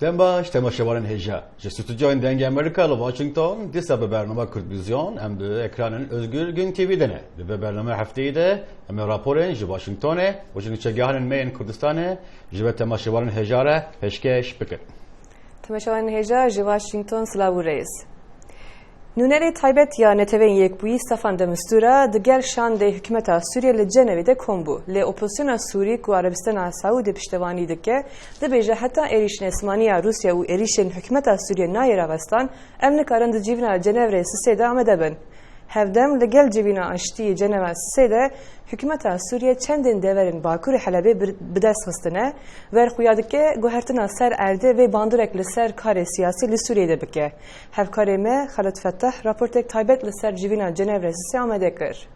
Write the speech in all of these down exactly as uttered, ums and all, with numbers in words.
Dem baş, temaşevanên hêja. Ji stûdyoyên Dengê Amerîka li Washington, dîsa bi bernama Kurd Vizyon, em bi ekranên Özgür Gün T V de ne. Di vê bernama hefteyê de, em ê raporên ji Washingtonê û ji nûçegihanên me yên Kurdistanê ji we temaşevanên hêja re pêşkêş bikin. Temaşevanên hêja ji Washington silav û rêz. Nûnerê taybet ya Neteweyên Yekbûyî Stefan de Mistura di gel şandê hikûmeta Sûriyê li Cenevê de kom bû. Lê opozisyona Sûrî ku Erebistana Seûdê piştevanî dike, dibêje heta êrîşên esmanî ya Rûsya û êrîşên hikûmeta Sûriyê nayê ravestan, em nikarin di civîna Cenevrê sisê de amade bin. Hevdem li gel civîna aştî yê Ceneva sisê de hikûmeta Sûriyê çendên deverên Bakurê Helebê bir-, bi dest xistine, ver xuya dike guhertina ser erdê vê bandorek li ser karê siyasî li Sûriyeyê de bike. Hevkarê me Xalid Fetah raportek taybet li ser civîna Cenevre sisê amade kir.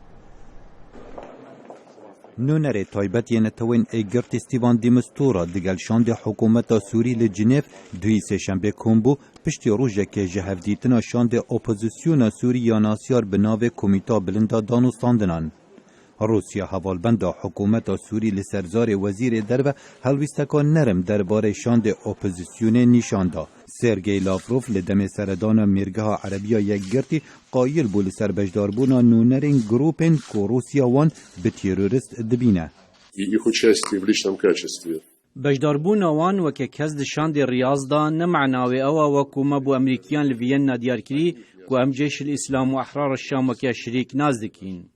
Nûnerê taybet yê Netewên Êgirtî Stefan de Mistura digel şandê hikûmeta Sûrî li Cinêv duhî sêşembê kom bû, piştî rojekê ji hevdîtina şandê opozisyona Sûrî ya nasyar bi navê Komîta Bilind a Danûstandinan. Rûsya hevalbenda hikûmeta Sûrî li ser zarê wezîrê derve helwîsteka nerm derbarê şandê opozisyonê nîşan da. Sergey Lavrov li demê seredana Mêrgeha Erebiya Yekgirtî qayîl bû li ser beşdarbûna nûnerên grûpên ku Rûsya wan bi terorîst dibîne. И их участие в личном качестве. Beşdarbûna wan weke kes di şandê Riyaz de ne mana wê ew e, wekû me bo Amerîkiyan li Vîyenna diyar kirî ku em Ceyşil Îslam û Ehrar Şam weke şirîk nas dikîn.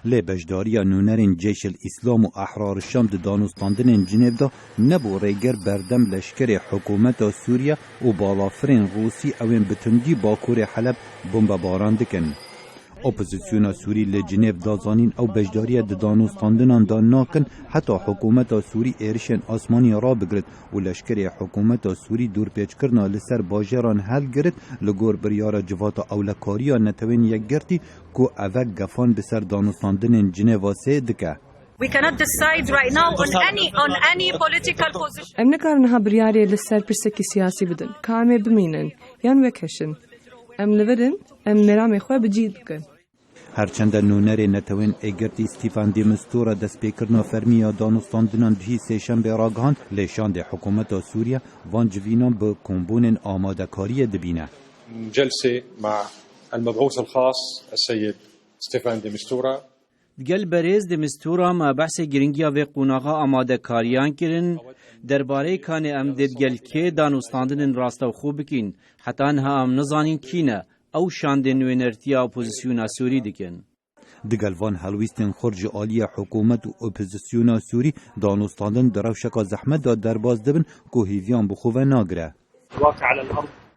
Lê beşdariya nûnerên Ceyşil Îslam û Ehrar Şam di danûstandinên Cinêv de nebû rêger berdem leşkerê hikûmeta Sûriye û balafirên Rûsî ew ên bi tundî bakurê Heleb bombebaran dikin. Opozisyona Sûrî li Cinêv da zanîn ew beşdariya di danûstandinan de nakin, heta hikûmeta Sûrî êrişên asmanî rabigirit û leşkerê hikûmeta Sûrî dûrpêçkirina li ser bajêran helgirit, li gor biryara Civata Ewlekariya Netewên Yekgirtî ku evek gefan bi ser danûstandinên Cinêva sê dike. We cannot decide right now on any, on any political position. Em nikarin niha biryarê li ser pirsekî siyasî bidin, ka em ê bimînin yan wekheşin. Em li vir in, em mêramê xwe bi cî dikin. Herçende nûnerê Netewên Êgirtî Stefan de Mistura destpêkirina fermî ya danûstandinan duhî sêşembê ragihand, lê şandê hikûmeta Sûriye van civînan bi kombûnên amadekariyê dibîne. جلسة مع المبعوث الخاص السيد ستيفان ديمستورا. Digel berêz de Mistura me behsê giringiya vê qonaxa amadekariyan kirin, derbarê kanê em dê digel kê danûstandinên rastewxo bikîn, heta niha em nizanîn kî ne, ew şandên nûnertiya opozisyona Sûrî dikin. Digel van helwîstên xurt ji aliyê hikûmet û opozisyona Sûrî, danûstandin di rewşeka zehmet de derbas dibin ku hêviyan bi xwe ve nagire.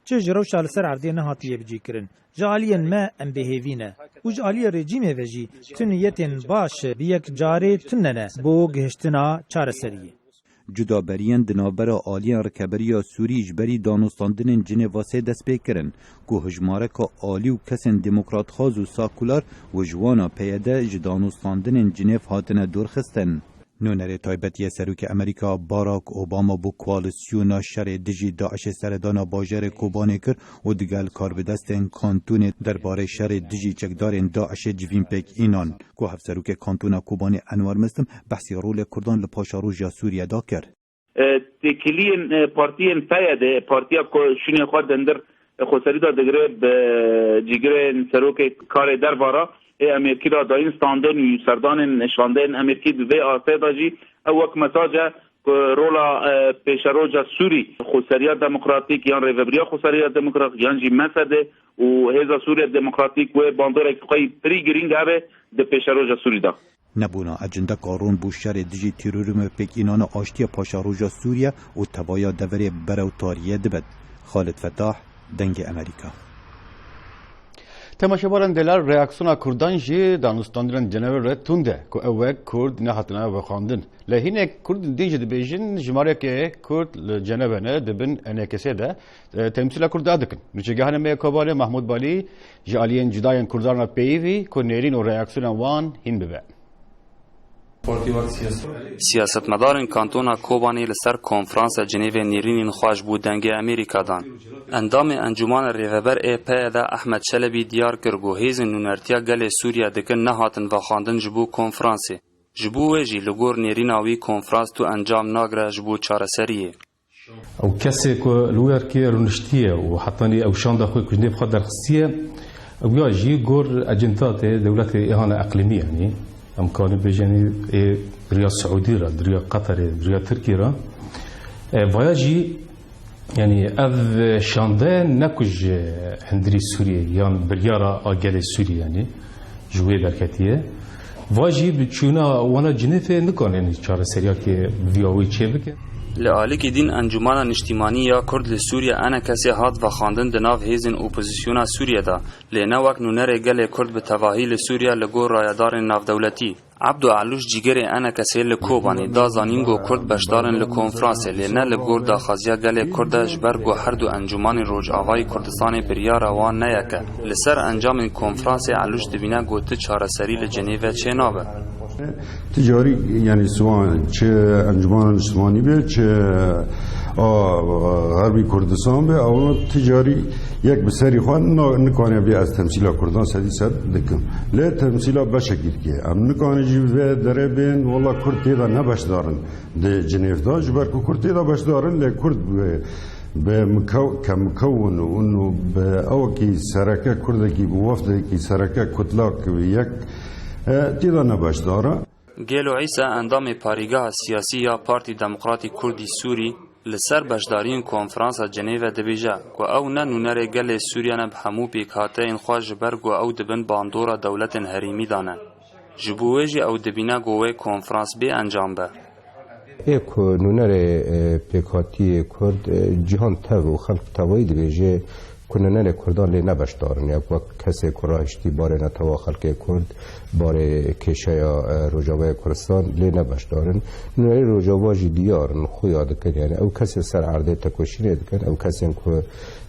Çi ji rewşa li ser erdê nehatiye bicîkirin. Ji aliyên me em bêhêvî ne û ji aliyê rejîmê ve jî tu niyetên baş bi yek carê tune ne bo gihiştina çareseriyê. Cudaberiyên di navbera aliyên rikeberiya Sûrî ji berî danûstandinên Cinêva sê dest pê kirin, ku hijmareka alî û kesên demokratxwaz û sakular û ji wana P Y D ji danûstandinên Cinêv hatine dûrxistin. Nûnerê taybet yê Serokê Amerîka Barack Obama bo koalîsyona şerê dijî DAIŞê seredana bajarê Kobanê kir û digel karbidestên kantûnê derbarê şerê dijî çekdarên DAIŞê civîn pêk înan. Ku Hevserokê Kantona Kobanê Enwer Muslim behsî rolê Kurdan li paşeroja Sûriye da kir. E, têkiliyên, e, partiyên P Y D, partiya ku şûnê xwe dindir, e, xweserî de digire bi cîgirên serokê karê derva re ê Amerîkî re dayîn standin û serdanên şandeyên Amerîkî di vê astê de jî ew wek mesaj e ku rola, e, pêşeroja Sûrî, xweseriya demokratîk yan rêvebiriya xweseriya demokratîk yan jî M S D û Hêza Sûriya Demokratîk wê bandorek xwe yî pirî girîng hebe di pêşeroja Sûrî de. Nebûna ecindeka rûn bo şerê dijî terorîzmê pêkînana aştiya paşeroja Sûriye û tevaya deverê berewtariyê dibit. Xalid Fetah, Dengê Amerîka. Temaşevaran delal, reaksiyona Kurdan ji danûstandinên Cenevre re tund e, ku ew wek Kurd nehatine vexwendin. Lê hinek Kurdên din jî dibêjin, jimareke Kurd li Cenevre ne, di bin enekesê de, e, temsîla Kurda dikin. Nûçegihana me ya Kobanê Mahmûd Balî ji aliyên cuda yên Kurdan re peyivî ku nêrîn û reaksiyona wan hîn bibe. Siyasetmedarên Kantona Kobanê li ser konferansa Cinêvê nêrînên xwe ji bo Dengê Amerîka dan. Endamê Encûmana Rêveber ê P Y D Ehmed Çelebî diyar kir ku hêzên nûnertiya gelê Sûriye dikin nehatin vexwendin ji bo konferansê. Ji bo wê jî li gor nêrîna wî konferans tu encam nagire ji bo çareseriyê. Ew kesê ku li wê erkê rûniştiye û hetanî ew şanda xwe ku ji nêv xwe derxistiye, ew ya jî gor ecentatê dewletê êhana eqlîmî, yanî em kanî bêjin ê bi riya Siûdî re, bi riya Qeterê, bi riya Tirkî re. E, vaya jî, yanî ev şande ne ku ji hundirî Sûriyê yan biryara a gelê Sûrî, yanî ji wê derketiye. Va jî bi çûna wana Cinêfê nikane çareseriyakê vî awê çêbike. Li alîkî din Encûmana Niştîmanî ya Kurd li Sûriye, ENKS'ê, hat vexwendin di nav hêzên opozîsyona Sûriye de, lê ne wek nûnerê gelê Kurd bi tevahî li Sûriye li gor rayedarên navdewletî. Ebdo Elûş, cîgerê ENKS'ê li Kobanê, da zanîn ku Kurd beşdar in li konferansê, lê ne li gor daxwaziya gelê Kurd e, ji ber ku her du encûmanên Rojavayê Kurdistanê biryara wan ne yek e. Li ser encamên konferansê Elûş dibîne ku ti çareserî li Cinêve çênabe. Ti carî, yanî siwan, çi Encûmana Niştimanî be, çi a Xerbî Kurdistan be, ew ti carî yek bi serî xwe na-, nikane bê ez temsîla Kurdan sedî sed dikim. Lê temsîla beşekî dike. Em nikane jî vê derê bên, wela Kurd tê de ne beşdar in di Cinêv de, ji ber ku Kurd tê de beşdar in, lê Kurd bi, bi mikew-, kemikewin û bi ewekî sereke Kurdekî, bi wefdekî sereke kutlak yek, e, tê de ne beşdar e. Gelo Îsa, endamê Parêgeha Siyasî ya Partî Demokratî Kurdî Sûrî, li ser beşdariyên konferansa Cinêve dibêje ku ew ne nûnerê gelê Sûriye ne, bi hemû pêkhateyên xwe, ji ber ku ew di bin bandora dewletên herêmî de ne. Ji bo wê jî ew dibîne ku wê konferans bê encam be. Ê ku nûnerê, e, pêkhatiyê Kurd, e, Cîhan Tev û Xelk Tevayî dibêje ku nûnerê Kurdan lê ne beşdar in. Ya wek kesê ku rahiştî barê netewa xelkê Kurd, barê kêşeya, e, Rojavayê Kurdistan lê ne beşdar in. Nûnerê Rojava jî diyar in, xuya dikin. Yani ew kesê ser erdê tekoşînê dikin, ew kesên ku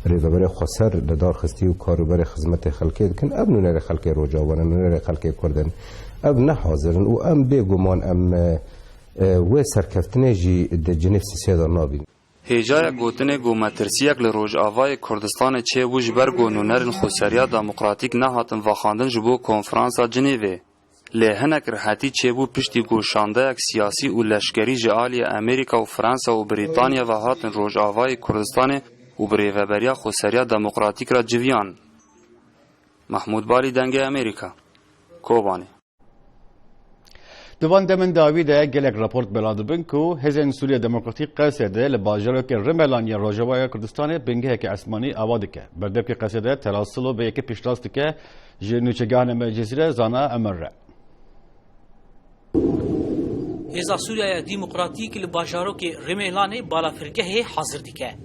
rêveberê xweser li dar xistî û karûberê xizmetê xelkê dikin, ev nûnerê xelkê Rojava ne, nûnerê xelkê Kurd in. Ev ne hazir in û em bêguman em, e, e, wê serkeftinê jî di Cinêv sisê de nabînin. Hêjayek gotinê ku metirsiyek li Rojavayê Kurdistanê çêbû, ji ber ku nûnerên Xweseriya Demokratîk nehatin vexwendin ji bo konferansa Cinêvê. Lê hinek rihetî çêbû piştî ku şandeyek siyasî û leşkerî ji aliyê Amerîka û Fransa û Brîtanya ve hatin Rojavayê Kurdistanê û bi rêveberiya Xweseriya Demokratîk re civiyan. Mahmûd Balî, Dengê Amerîka, Kobanê. Di van demên dawî de gelek raport belav dibin ku Hêzên Sûriya Demokratîk, Q S D, li bajarokê Rimelan ya Rojavaya Kurdistanê bingeheke esmanî ava dike. Berdevkê Q S D Telal Silo vê yekê piştrast dike, ji nûçegiha Neme Cezîre Zana Emer re. Hêza Sûriya ya Demokratîk li bajarokê Rimelanê balafirgehê hazir dike.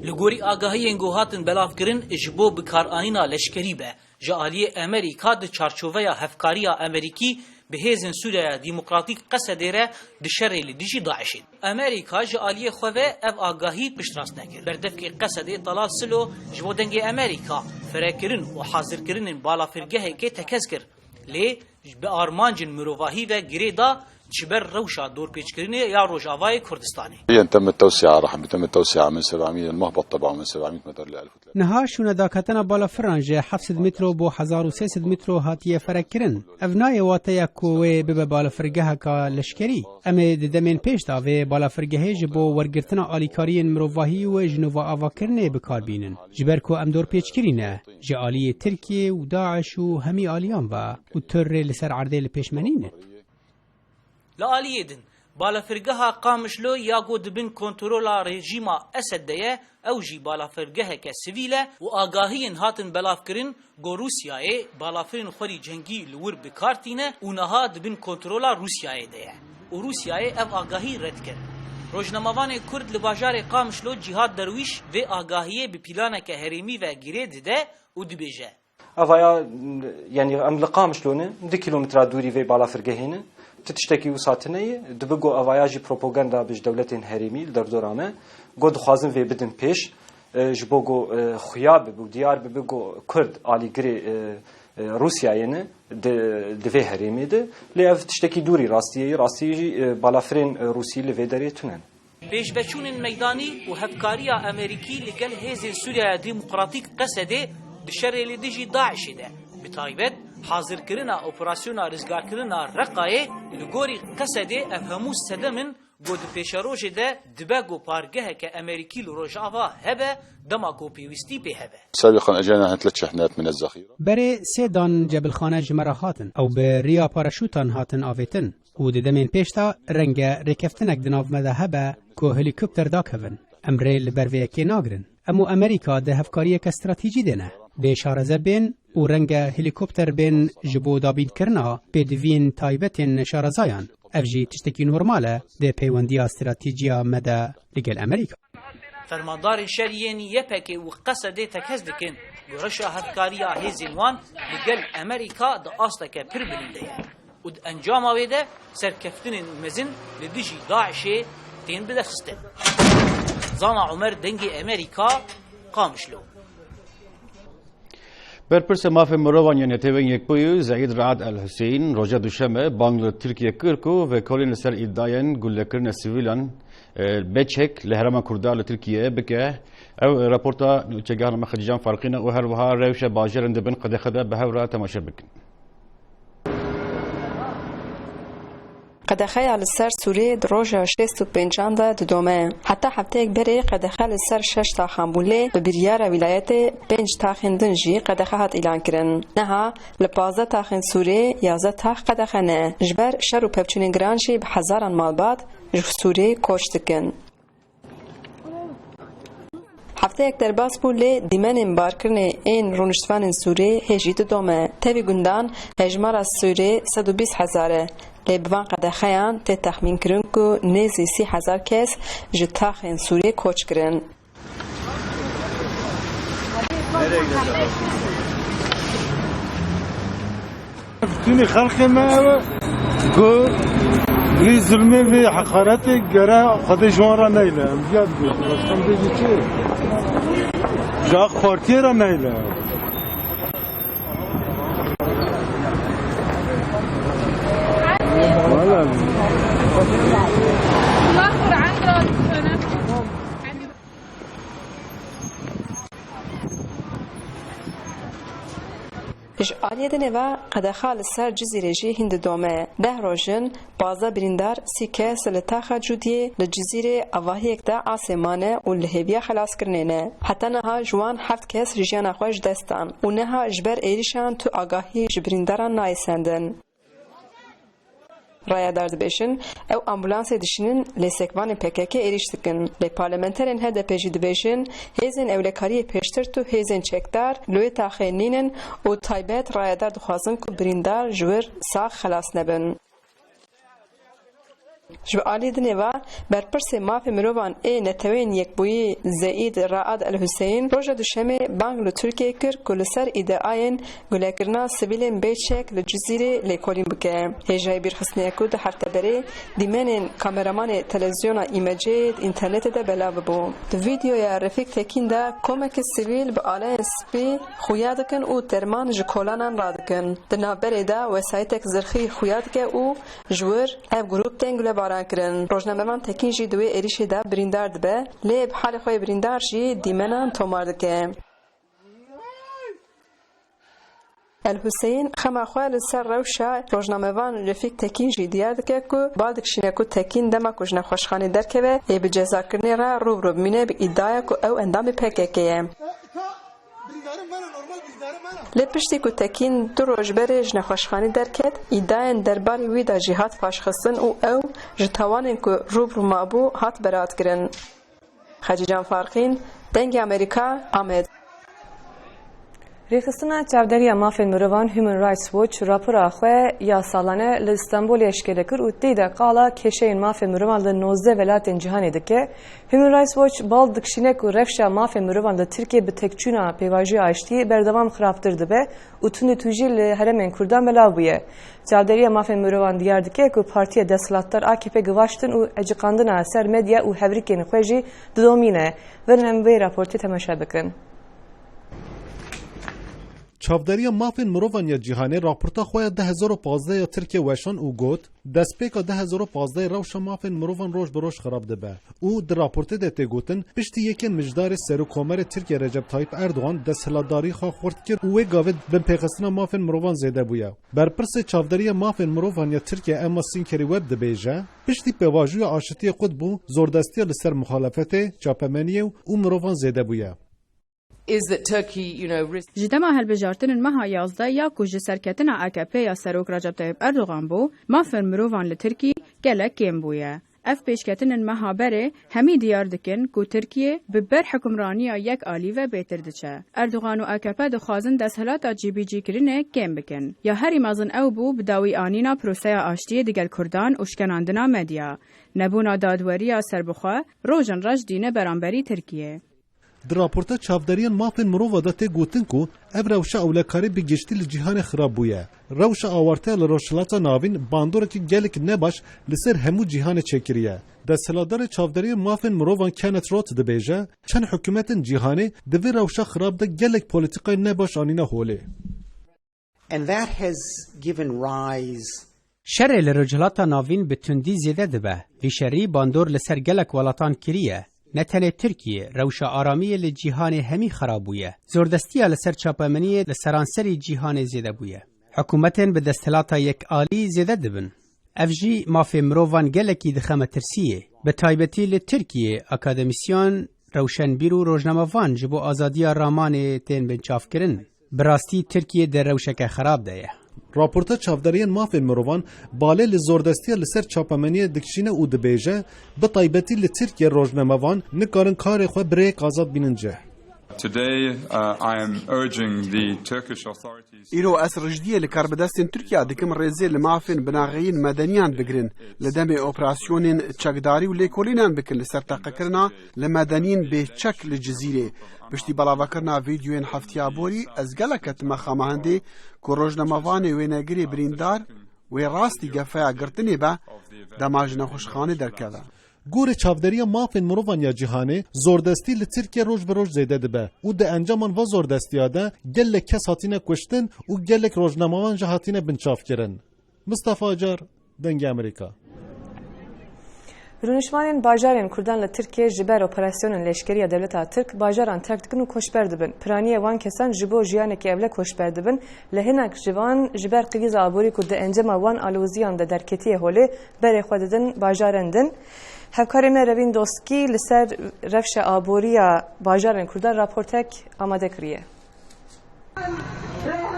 Li gorî agahiyên ku hatin belavkirin, ji bo bikaranîna leşkerî be, ji aliyê Amerîka di çarçoveya hevkariya Amerîkî bi Hêzên Sûriya ya Demokratîk, Q S D, re di şerê li dijî DAIŞ'ê. Amerîka ji aliyê xwe ve ev agahî piştrast nekir. Berdevkê Q S D Telal Silo ji bo Dengê Amerîka firekirin û hazirkirinên balafirgehekê tekez kir. Lê bi armancên mirovahî ve girê da ji ber rewşa dorpêçkirinê ya Rojavayê Kurdistanê. حاليا تم التوسعة، راح يتم التوسعة من سبعمية، المهبط تبعه من سبعمية متر ل ألف وثلاثمية. Niha şûnedarketina balafiran ji heft sed metro bo hezar û sê sed metro hatiye ferekirin. Ev nayê wateya ku wê bibe balafirgeheka leşkerî. Em ê di demên pêş de vê balafirgehê ji bo wergirtina alîkariyên mirovahî û ji nû ve avakirinê bi kar bînin. Ji ber ku em dorpêçkirî ne, ji aliyê Tirkiyê û DAIŞ û hemî aliyan ve û tu rê li ser erdê li pêş me nîne. Li aliyê din, balafirgeha Qamişlo ya ku di bin kontrola rejîma Esed de ye, ew jî balafirgeheke sivîl e û agahiyên hatin belavkirin ku Rûsyayê balafirên xwe rî cengî li wir bi kar tîne û niha di bin kontrola Rûsyayê de ye. Û Rûsyayê ev agahî red kir. Rojnamevanê Kurd li bajarê Qamişlo Cîhad Derwîş vê agahiyê bi planeke herêmî ve girê dide û dibêje. Evaya, yanî em li Qamişlo ne, du kîlometra dûrî vê balafirgehê ne. Ti tiştekî wisa tune ye. Dibe ku evaya jî propaganda be ji dewletên herêmî li derdora me. Ku dixwazin vê bidin pêş, e, ji bo ku, e, xuya bibe û diyar bibe ku Kurd alîgirê, e, e, Rûsyayê ne di, di vê herêmê de. Lê ev tiştekî dûrî rastiyê ye. Rastiyê jî, e, balafirên, e, Rûsî li vê derê tune ne. Pêşveçûnên meydanî û hevkariya Amerîkî li gel Hêzên Sûriya Demokratîk, Q S D, di şerê li dijî DAIŞ'ê de, bi taybet Hazirkirina operasyona rizgarkirina Reqayê li gorî Qesedê ev hemû sedem in ku di pêşerojê de dibe ku pargeheke Amerîkî li Rojava hebe, dema ku pêwîstî pê hebe. سابقا أجانا ثلاث شحنات من الذخيرة. Berê sê dan cebilxane ji me re hatin. Ew bi riya paraşûtan hatin avêtin û di demên pêş de renge rêkeftinek di nav me de hebe ku helîkopter dakevin. Em rê li ber vê yekê nagirin. Em û Amerîka di hevkariyeke stratejî de ne. Bê şareze bên û renge helîkopter bên ji bo dabînkirina pêdiviyên taybetên şarezayan. Ev jî tiştekî normal e di peywendiya stratejî ya me de li gel Amerîka. Fermandarên şerî yên Y P G û Qesedê tekez dikin ku reşa hevkariya hêzên wan li gel Amerîka di asteke pir bilind de ye û di encama wê de serkeftinên mezin li dijî DAIŞ'ê tên biderxistin. Zana Omer, Dengê Amerîka, Qamişlo. Berpirsê mafê mirovan yên Netewên Yekbûyî Zeîd Raad El Huseyîn roja Duşeme bang li Tirkiye kir ku vekolên li ser îdiayên gulekirina sivîlan, e, beçek li herêma Kurda li Tirkiye bike. Ew raporta nûçegehana me Xecîcan Farqîn e û her wiha rewşa bajarên di bin qedexe de bi hev re temaşe bikin. Qedexeya li ser Sûriyê di roja şêst û pêncan de didome. Heta hefteyek berê qedexe li ser şeş taxan bû, lê bi biryara wîlayetê pênc taxên din jî qedexe hat îlankirin. Niha li pazdeh taxên Sûriyê yazdeh tax qedexe ne. Ji ber şer û pevçûnên giran jî bi hezaran malbat ji Sûriyê koç dikin. Hefteyek derbas bû, lê dîmenên barkirinê ên rûniştvanên Sûrê hê jî didome. Tevî gundan hejmara Sûrê sed û bîst hezar e, lê bi van qedexeyan tê texmînkirin ku nêzî sî hezar kes ji taxên Sûrê koç kirin. Tûnî xelkê me ew e ku vî zulmê, vî heqaretê gere Xwedê ji wan re neyle. Em viya dibêjin. Başka em bêjin çi? Ji AK Partiyê re neyle. Wala. Ji aliyê dinê ve qedexa li ser Cizîrê jî hîn didome. Deh roj in, pazdeh birîndar, sî kes li taxa Cûdiyê li Cizîrê avahiyek de asê mane û li hêviya xelaskirinê ne. Heta niha ji wan heft kes jiyana xwe ji dest dan û niha ji ber êrîşan tu agahî ji birîndaran nayê sendin. Rayedar dibêjin, ew ambulansê dişînin, lê sekvanên P K K êrîş dikin. Lê parlamenterên H D P jî dibêjin, hêzên ewlekariyê pêştir tu hêzên çekdar li wê taxê nînin û taybet rayedar dixwazin ku birîndar ji wir sax xelas nebin. Ji alî dinê ve, berpirsê mafê mirovan ê Neteweyên Yekbûyî Zeîd Raad El Huseyîn roja Duşemê bang li Tirkiyê kir ku li ser îdiayên gulekirina sivîlên bê çek li Cizîrê lêkolîn bike. Hêjayî bîrxistinê ye ku du hefte berê dîmenên kameramanê televîzyona Îmecê di înternetê de belav bibû. Di vîdeoya Refîk Tekîn de komeke sivîl bi aleyên spî xuya dikin û derman ji kolanan radikin. Di navberê de wesayîtek zirxî xuya dike û ji wir ev grûp tên gulebaran kirin. Rojnamevan Tekîn jî di wê êrîşê de birîndar dibe, lê bi halê xwe yê birîndar jî dîmenan tomar dike. El Huseyîn xema xwe li ser rewşa rojnamevan Refîk Tekîn jî diyar dike ku bal dikişîne ku Tekîn dema ku ji nexweşxanê derkeve ê bi cezakirinê re rû bi rû bimîne bi îdiaya ku ew endamê P K K ye. Lê piştî ku Tekîn du roj berê ji nexweşxanê derket, îdiayên derbarê wî de jî hat paşxistin û ew ji tawanên ku rû bi rû mabû hat beraatkirin. Xecîcan Farqîn, Dengê Amerîka, Amed. Rêxistina Çavderiya Mafên Mirovan Human Rights Watch rapora xwe ya salane li Stenbolê eşkere kir û tê de qala kêşeyên mafên mirovan li nozdeh welatên cîhanê dike. Human Rights Watch bal dikişîne ku rewşa mafên mirovan li Tirkiyê bi tekçûna pêvajoya aştiyê berdewam xirabtir dibe û tundûtûjî li herêmên Kurdan belav bûye. Çavderiya mafên mirovan diyar dike ku partiya desthilatdar A K P givaştin û eciqandina ser medya û hevrikên xwe jî didomîne. Verin em vê raportê temaşe bikin. Çavderiya Mafên Mirovan ya Cîhanê raporta xwe ya du hezar û pazdeh ya Tirkiye weşan û got, destpêka du hezar û pazdeh rewşa mafên mirovan roj bi roj xirab dibe û di raportê de tê gotin, piştî yekê Mijdarê Serokkomarê Tirkiye Recep Tayyip Erdogan desthilatdarî xwe xurt kir û wê gavê binpêxistina mafên mirovan zêde bûye. Berpirsê Çavderiya Mafên Mirovan ya Tirkiye Emma Sinkerî Webb dibêje, piştî pêvajoya aşitiyê qut bû, zordestiya li ser muxalefetê, çapemeniyê û mirovan zêde bûye. Is that Turkey, you know, risk Ji dema hilbijartinên meha yazdeh ya ku ji serketina A K P ya Serok Recep Tayyip Erdogan bû, mafên mirovan li Tirkî gelek kêm bûye. Ev pêşketinên meha berê hemî diyar dikin ku Tirkiye bi ber hukimraniya yek alî ve bêtir diçe. Erdogan û A K P dixwazin desthilata cîbicîkirinê kêm bikin. Ya herî mezin ew bû bi dawî anîna proseya aştiyê digel Kurdan û şkenandina medya. Nebûna dadweriya serbixwe rojên reş dîne beramberî Tirkiye. Di raporta çavderiyan mafên mirova de tê gotin ku ev rewşa ewlekarî bi giştî li cîhanê xirab bûye. Rewşa awarteya li Rojhilata Navîn bandorekî gelek nebaş li ser hemû cîhanê çêkiriye. Desthilatdarê çavderiya mafên mirovan Kenneth Roth dibêje, çend hikûmetên cîhanê di vê rewşa xirab de gelek polîtîkayên nebaş anîne holê. And that has given rise Şerê li Rojhilata Navîn bi tundî zêde dibe. Vî şerî bandor li ser gelek welatan kiriye. Ne tenê Tirkiye, rewşa aramiyê li cîhanê hemî xirab bûye. Zordestiya li ser çapemeniyê li seranserî cîhanê zêde bûye. Hikûmetên bi desthilata yekalî zêde dibin. Ev jî mafê mirovan gelekî dixe metirsiyê. Bi taybetî li Tirkiye, akademîsyan, rewşenbîr û rojnamevan ji bo azadiya ramanê tên binçavkirin. Bi rastî Tirkiye di rewşeke xirab de ye. Raporta çavderiyên mafên mirovan balê li zordestiya li ser çapemeniyê dikişîne û dibêje, bi taybetî li Tirkiye rojnamevan nikarin karê xwe bi rêyek azad bînin cih. Today, uh, I am urging the Turkish authorities Îro ez rijdiyê li karbidestên Tirkiye dikim rêzê li mafên binaxeyîn medeniyan bigirin, li demê operasyonên çekdarî û lêkolînan bikin li ser teqekirina li medeniyên bêçek li Cizîrê. Piştî belavekirina vîdeoyên heftiya borî, ez gelek ketime xema hindê ku rojnamevanê wênegirê birîndar wê rastî gefeya girtinê be, dema ji nexweşxanê derkeve. Gorê çavderiya mafên mirovan ya cîhanê, zordestî li Tirkiye roj bi roj zêde dibe û di encaman va zordestiya de gelek kes hatine kuştin û gelek rojnamevan jî hatine binçavkirin. Mistefa Acar, Dengê Amerîka. Rûniştvanên bajarên Kurdan li Tirkiyê ji ber operasyonên leşkerî ya dewleta Tirk bajaran terk dikin û koçber dibin. Piraniyê wan kesan ji bo jiyanekî ewle koçber dibin. Li hinek ji van ji ber krîza aborî ku di encama wan aloziyan de derketiye holê, berê xwe didin bajarên din. Hevkarê me Revîn Doskî li ser rewşa aborî ya bajarên Kurdan raportek amade kiriye.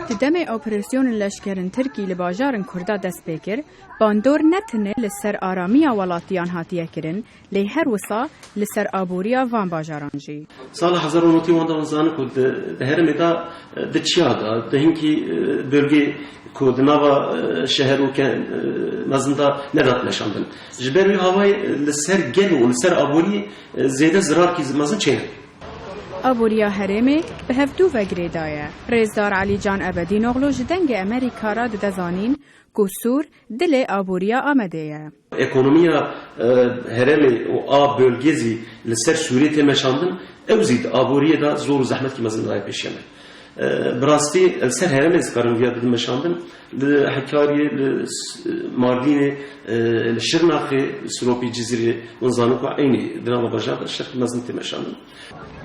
Di demê operasyonên leşkerên Tirkî li bajarên Kurda dest pê kir, bandor ne tenê li ser aramiya welatiyan hatiye kirin, lê her wisa li ser aboriya van bajaran jî. Sala hezar û neh sed û newid û yek de hûn zanin ku di, di herêmê de, e, di çiya de, di hinkî, e, bölgê ku di nava, e, şeher û ke-, e, mezin de nedat meşandin. Ji ber wî havayê, e, li ser gel û li ser aborî, e, zêde zirarkî mezin çêne. Aboriya herêmê bi hevdû ve girêdaye. Rêzdar Elîcan Ebedînoglu ji Dengê Amerîka re dide zanîn ku Sûr dilê aboriya Amedê ye. Ekonomiya, e, herêmê û a bölgê zî li ser Sûriyê tê meşandin, ew zî di aboriyê de zor û zehmetkî mezin daye pêşiya me. E, bi rastî li ser herêmê zî karin viya bidin meşandin, li Hekariyê, li S-, Mardînê, e, li Şirnaxê, Siropî, Cizîrê, hûn zanin ku eynî di nava bajar de şertî mezin tê meşandin.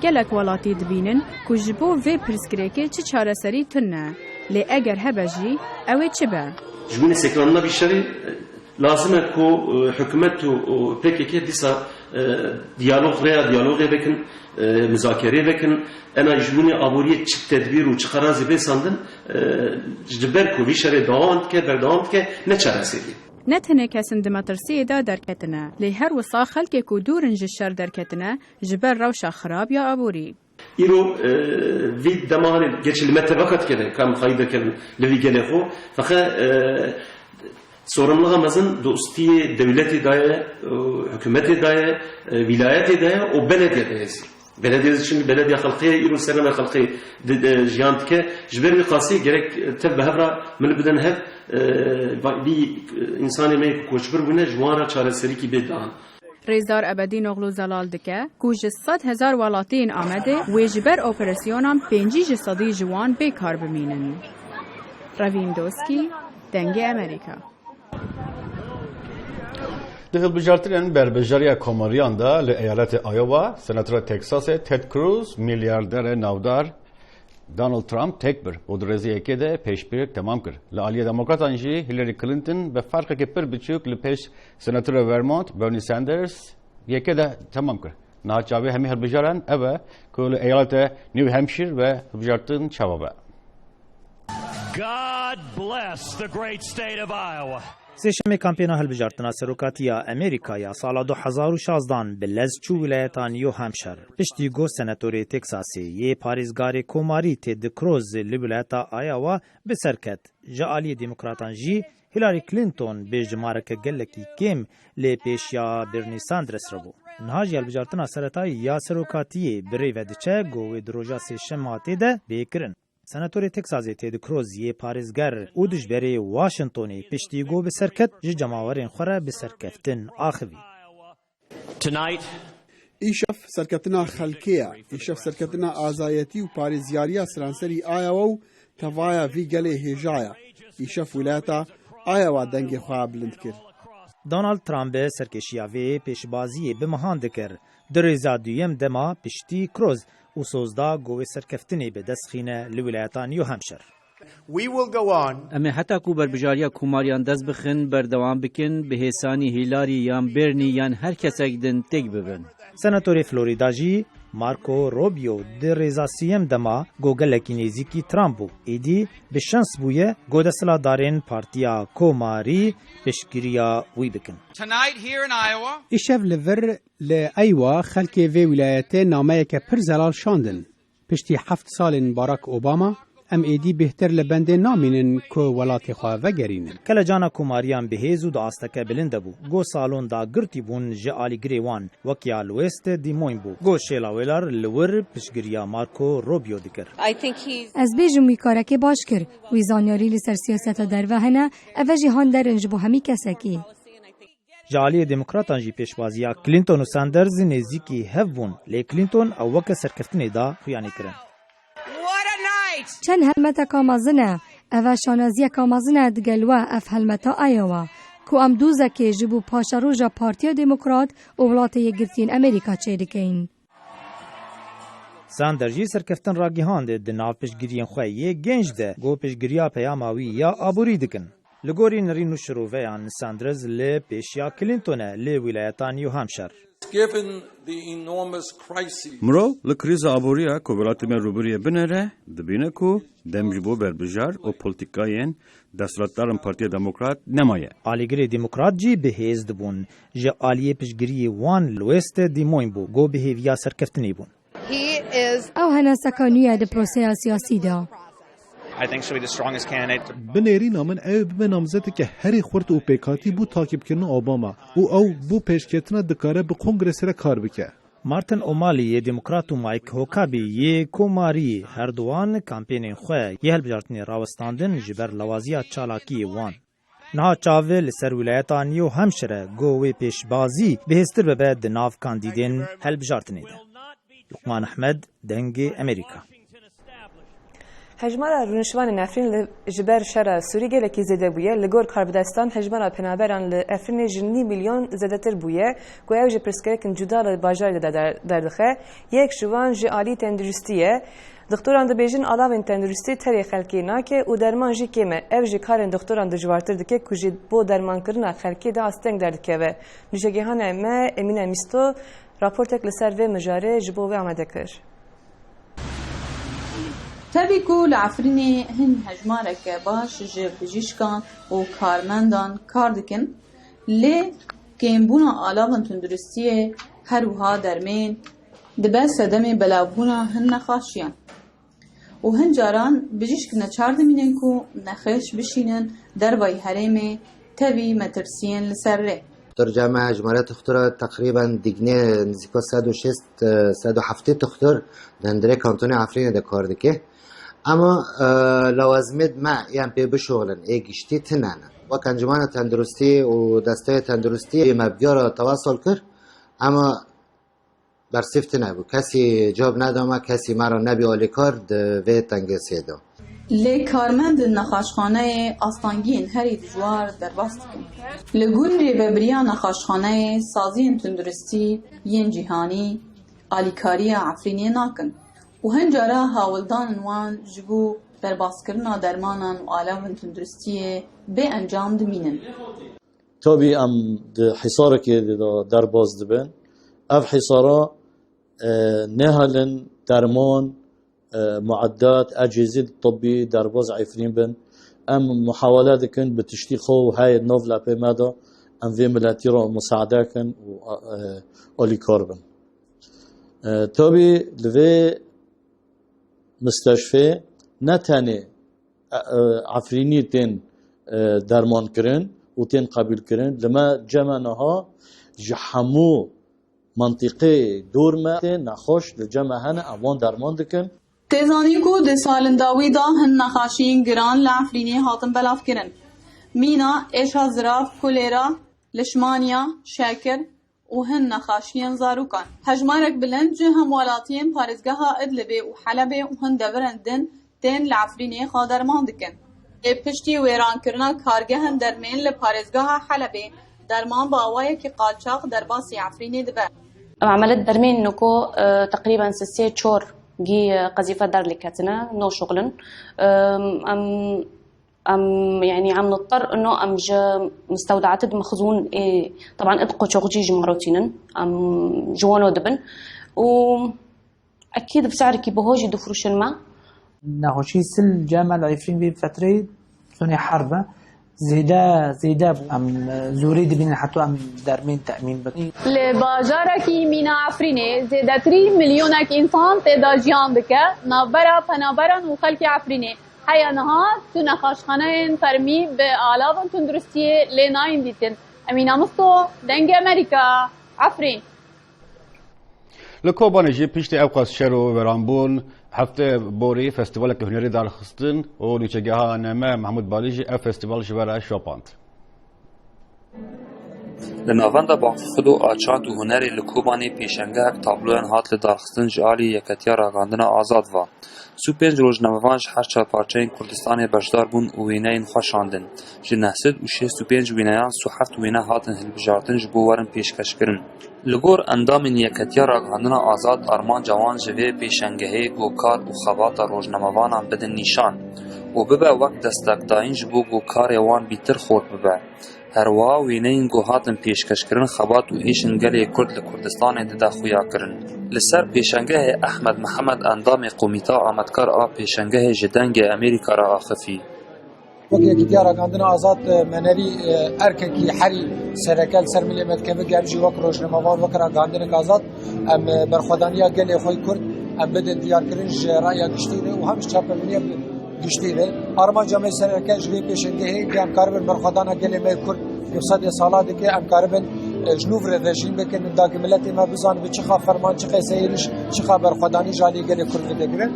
Gelek welatî dibînin ku ji bo vê pirsgirêkê çi çareserî tune, lê eger hebe jî, ew ê çi be? Ji bo sekinandina vî şerê, e, lazim e ku, e, hikûmet û, û P K K dîsa, e, diyalog, rêya diyalogê vekin, e, muzakerê vekin. Ena ji bo aboriyê çi tedbîr û çi qerazê bê sandin, e, ji ber ku vî şerê dewam dike, berdewam dike, ne çareserî. Ne tenê kesên di metirsiyê de derketine, lê her wisa xelkê ku dûr in ji şer derketine, ji ber rewşa xirab ya aborî. Îro, e, vî dema hanê geçê li me tevaka dikeve, ka em xayî derkevin li vî gelê xwe. Feqet, e, sorumluluğa mezin dostiyê dewletê daye, e, hikûmetê daye, e, wîlayetê daye û belediyê daye zî. Belediyê zî, çimkî belediya xelkê ye, îro serema xelkê di, di jiyan dike. Ji ber wî qasî gerek tev bi hev re min bidin hev, e, va-, vî, e, însanê me ku koçber bûne, ji wan re çareserîkî bê dan. Rêzdar Ebedînoglu zelal dike ku ji sed hezar welatiyên Amedê wê ji ber operasyonan pêncî ji sedî ji wan bê kar bimînin. Revîn Doskî, Dengê Amerîka. Di hilbijartinên berbijariya komariyan de li eyaletê Iowa, senatora Texasê Ted Cruz, milyarderê navdar Donald Trump têk bir û di rêzê yekê de pêşbirêk temam kir. Li aliyê demokratan jî Hillary Clinton bi ferqekî pir biçûk li pêş senatora Vermont Bernie Sanders yekê de temam kir. Niha çavê hemî hilbijaran ev e ku li eyaleta New Hampshire ve hilbijartin çawa be. God bless the great state of Iowa. Sêşemê kampêna hilbijartina serokatiya Amerîka ya sala du hezar û şazdan bi lez çû wilayeta New Hampshire. Piştî ku senatorê Texasê yê parêzgarê komarî Ted Cruz li wilayeta Iowa bi ser ket, ji aliyê demokratan jî Hillary Clinton bi jimareke gelekî kêm lê pêşiya Bernie Sanders re bû. Niha jî hilbijartina seretayî ya serokatiyê bi rê ve diçe ku wê di roja sêşema tê de bê kirin. Senatorê Texasê Ted Cruz yê parêzger û dijberê Washingtonê piştî ku bi ser ket, ji cemawerên xwe re bi serkeftin axivî. Tonight, Îşev serketina xelkê ye. Îşev serketina azayetî û parêzyariya seranserî Iowa û tevaya vî gelê hêja ye. Îşev wîlayeta Iowa dengê xwe bilind kir. Donald Trump bi serkêşiya vê pêşbaziyê bi mehan dikir. Di rêza duyem dema piştî Cruz û soz da ku wê serkeftinê bi dest xîne li wilayeta New Hampshire. We will go on. Em ê heta ku berbijariya komariyan dest bixin, berdewam bikin, bi hêsanî Hillary yan Bernie yan her kesek din têk bibin. Senatorê Florida jî Marco Rubio di rêza siyem dema ku gelekî nêzîkî Trump bû. Êdî bi şans bûye ku desthilatdarên Partiya Komarî piştgiriya wî bikin. Tonight here in Iowa. Îşev li vir li Iowa xelkê vê wîlayetê nameyeke pir zelal şandin. Piştî heft salên Barack Obama, em êdî bêhtir li bendê namînin ku welatê xwe vegerînin. Kelecana komariyan bi hêz û di asteke bilind de bû. Go salon dagirtî bûn ji alîgirê wan, wek ya Louis Des Moines bû. Go şêla wêlar li wir piştgiriya Marco Rubio dikir. I think he's Ez bêjim wî karekê baş kir. Wî zanyarî li ser siyaseta derve hene, ev e jî han derin ji bo hemî kesekî. Ji aliyê demokratan jî pêşbaziya Clinton û Sanders nêzîkî hev bûn, lê Clinton ew weke serkeftinê da xuyanî kirin. What a night! Çend helmeteka mezin e. Ev e şanaziyeka mezin e digel we, ev helmeta Iowa, ku em dozekê ji bo paşeroja Partiya Demokrat û Welatê Yekgirtiyên Amerîka çêdikeyin. Sanders jî serkeftin ragihand di nav piştgiriyên xwe yê genc de, ku piştgiriya peyama wî ya aborî dikin. Li gorî nerîn û şiroveyan Sanders li pêşiya Clinton e li wîlayeta New Hampshire. Given the enormous crisis. Mirov li krîza aboriya ku welatê me rûbirûyê binêre, dibîne ku dem ji bo berbijar û polîtîkayên desthilatdarên Partiya Demokrat nemaye. Alîgirê Demokrat jî bi hêz dibûn. Ji aliyê piştgiriyê wan Louis Des Moines bû, ku bi hêviya serkeftinê bûn. He is Ew heneseka nû ye di proseya siyasî de. I think she'll be the strongest candidate. Bi nêrîna min ew ê bibe namzeteke herî xurt û pêkhatî bo takîbkirina Obama û ew bo pêşketina dikare bi Kongresê re kar bike. Martin O'Malley yê Demokrat û Mike Huckabee yê Komarî, her duwan kampênên xwe yê hilbijartinê rawestandin ji ber lawaziya çalakiyê wan. Niha çav li ser wîlayeta New Hampshire e, ku wê pêşbazî bihêztir bibe di nav kandîdên hilbijartinê de. Luqman Ehmed, Dengê Amerîka. Hejmara rûnişvanên Efrîn li, ji ber şera Sûrî gelekî zêde bûye. Li gor karbidestan hejmara penaberan li Efrînê ji nîv milyon zêdetir bûye, ku ew ji pirsgirêkên cuda li bajarê de der-, derdixe. Yek ji wan ji alî tenduristî ye. Doktoran dibêjin alavên tenduristî terê xelkê nake û derman jî kêm e. Ev ji karên doktoran dijwartir dike ku ji bo dermankirina xelkê de asteng derdikeve. Nûşegihana me Emîne Mîsto raportek li ser vê mijarê ji bo we amade kir. Tevî ku li Efrînê hin hejmareke baş ji bijîşkan û karmendan kar dikin, lê kêmbûna alavên tunduristiyê her wiha dermên dibe sedemê belavbûna hin nexaşiyan. Û hin caran bijîşk neçar dimînin ku nexêş bişînin dervayî herêmê tevî metirsiyên li ser rê. Doktor Came, hejmara doktora teqrîben digine nizîka sed û şêst, sed û heftê doktor di hundirê kantonê Efrînê de kar dike. Ama, e, lewazimêd me yên pê bişuxulin, ê giştî tune ne. Wek Encûmena Tenduristî û Desteya Tenduristî me bi ya re tewasol kir. Ema bersîv tune bû. Kesî cewab neda me, kesî me re nebî alîkar di vê tengesiyê de. Lê karmendên nexaşxaneyê astangiyên herî dijwar derbas dikin. Li gund rêvebiriya nexaşxaneyê saziyên tunduristî yên cîhanî alîkariya Efrînê nakin û hin cara hawildanên wan ji bo derbaskirina dermanan û alavên tunduristiyê bê encam dimînin. Tabî em di hîsarekê de derbas dibin. Ev hîsara, e, nehelin derman, e, mueddat, ecêzî tibbî derbas Efrîn bin. Em muhawele dikin bi tiştî xwe û heyê nav lepê me de em vê miletî re musaade kin û, e, alîkar bin. E, tabî li vê misteşfê ne tenê, e, e, Efrînî tên, e, derman kirin û tên qebîl kirin. Li me cem e niha ji hemû mentiqê dor me tên nexweş li cem e hene, em wan derman dikin. Tê zanîn ku di salên dawî de hin nexaşiyên giran li Efrînê hatin belavkirin. Mîna, êşa zirav, kolera, lişmaniya, şekir, û hin nexaşiyên zarokan. Hejmarek bilind ji hemwelatiyên parêzgeha Idlibê û Helebê û hin devirên din tên li Efrînê xwe derman dikin. Ê piştî wêrankirina kargehên dermên li parêzgeha Helebê, derman bi awayekî qalçax derbasî Efrînê dibe. Em emelê dermên niko, e, teqrîben sê çor gî, e, qezîfe derlîketine, no şuxulin. E, em Em, yanî, em nidter ino em ji mistewdeatid mexzûn ê, teban id qoçoxcî ji me re tînin. Em ji wano dibin. Û ekîd bi se'rikî biho jî difrûşin me. Nexweşî sil cem el Efrîn vê fetreyê sonê herb e. Zêde, zêde bû. Em, e, zorê dibînin heta em dermên temîn bikin. Li bajarekî mîna Efrînê zêdetirî milyonek însan tê de jiyan dike. Navbera penaberan û xelkê Efrînê Heya niha tu nexaşxaneyên fermî bi alavên tunduristiyê lê nayên dîtin. Emîna Misto, Dengê Amerîka, Efrîn. Li Kobanê jî piştî ewqas şer û weranbûn, heftê borî festîvaleke hunerî darxistin û nûçegeha neme Mehmûd Balî jî ev festîval ji we re şopand. Li navenda Baqî Xudo a çand û hunerê li Kobanê pêşengehek tabloyan hat lidarxistin ji alî Yeketiya Ragihandina Azad ve. Sî û pênc rojnamevan ji her çar parçeyên Kurdistanê beşdar bûn û wêneyên xwe şandin. Ji neh sed û şêst û pênc wêneyan sî û heft wêne hatin hilbijartin ji bo werin pêşkeşkirin. Li gor endamên Yeketiya Ragihandina Azad, armanca wan ji vê pêşengehê ku kar û xebata rojnamevanan bidin nîşan û bibe wek destekdayîn ji bo ku karê wan bîtir xort bibe. Herwiha wêneyên ku hatin pêşkeşkirin xebat û êşên gelê Kurd li Kurdistanê dide xuyakirin. Li ser pêşengehê Ehmed Mihemed, endamê Komîta Amatkar a Pêşengehê, ji Dengê Amerîka re axifî. Wek Yekîtiya Ragihandina Azad, e, me nerî, e, erkekî herî sereke li ser milê me dikeve, em jî wek rojnamevan, wek ragihandinek azad, em, e, berxwedaniya gelê xwe yê Kurd em bidin diyarkirin ji raya giştî re û hem ji çapemeniya giştî re. Armanca me sereke ji vê pêşengehê, em karibin berxwedana gelê me yê Kurd ku sedê sala dike, em karibin, e, ji nû re vejîn bikin, da ku miletê me bizanibe çiqa ferman, çiqa seyiriş, çiqa berxwedanî ji alî gelê Kurd vedegire.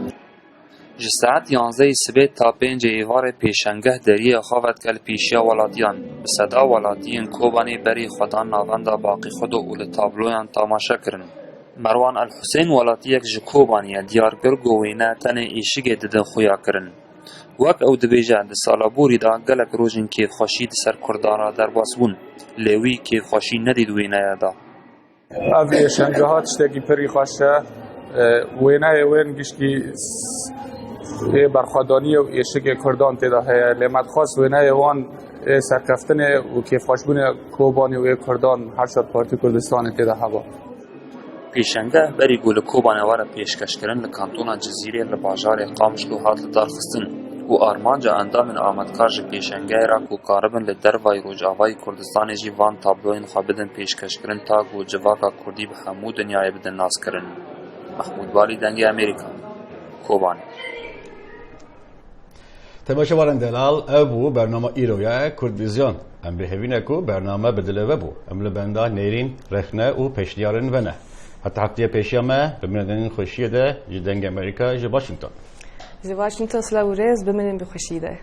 Ji saet yanzdehê sibê ta pêncê êvarê pêşengeh deriyê xwe vedike li pêşiya welatiyan. Bi seda welatiyên Kobanê berî xwe dan navenda Baqî Xudo û li tabloyan tamaşe kirin. Merwan El Husên, welatiyek ji Kobanê ye, diyar kir ku wêne tenê êşigê didin xuya kirin. Wek ew dibêje, di sala borî de gelek rojên kêfxweşî di ser Kurdan re derbas bûn, lê wî kêfxweşî nedît wêneye de. Ev êşengeha tiştekî pirî xweş e. E, wêneyê wên giştî s-, ê berxwedaniyê û êşikê Kurdan tê de heye. Lê me dixwest wêneyê wan ê serkeftinê û kêfxweşbûnê Kobanê û ê Kurdan her çar partî Kurdistanê tê de heba. Pêşengeh berî ku li Kobanê were pêşkeşkirin, li kantona Cizîrê li bajarê Qamişlo hat lidarxistin û armanca endamên amatkar ji pêşengehê re ku karibin li dervayî Rojavayî Kurdistanê jî van tabloyên xwe bidin pêşkeşkirin ta ku civaka kurdî bi hemû dinyayê bidin naskirin. Mehmûd Balî, Dengê Amerîka, Kobanê. Temaşevanên delal, ev bû bernama îroya Kurdvizyon. Em bi hêvî ne ku bername bi dilê we bû. Em li benda nêrîn, rexne û pêşniyarên we ne. Heta hefteyê pêşiya me, bimînin xweşiyê de ji Dengê Amerîka ji Washington. Ji Washington silav û rêz, bimînin bi xweşiyê de.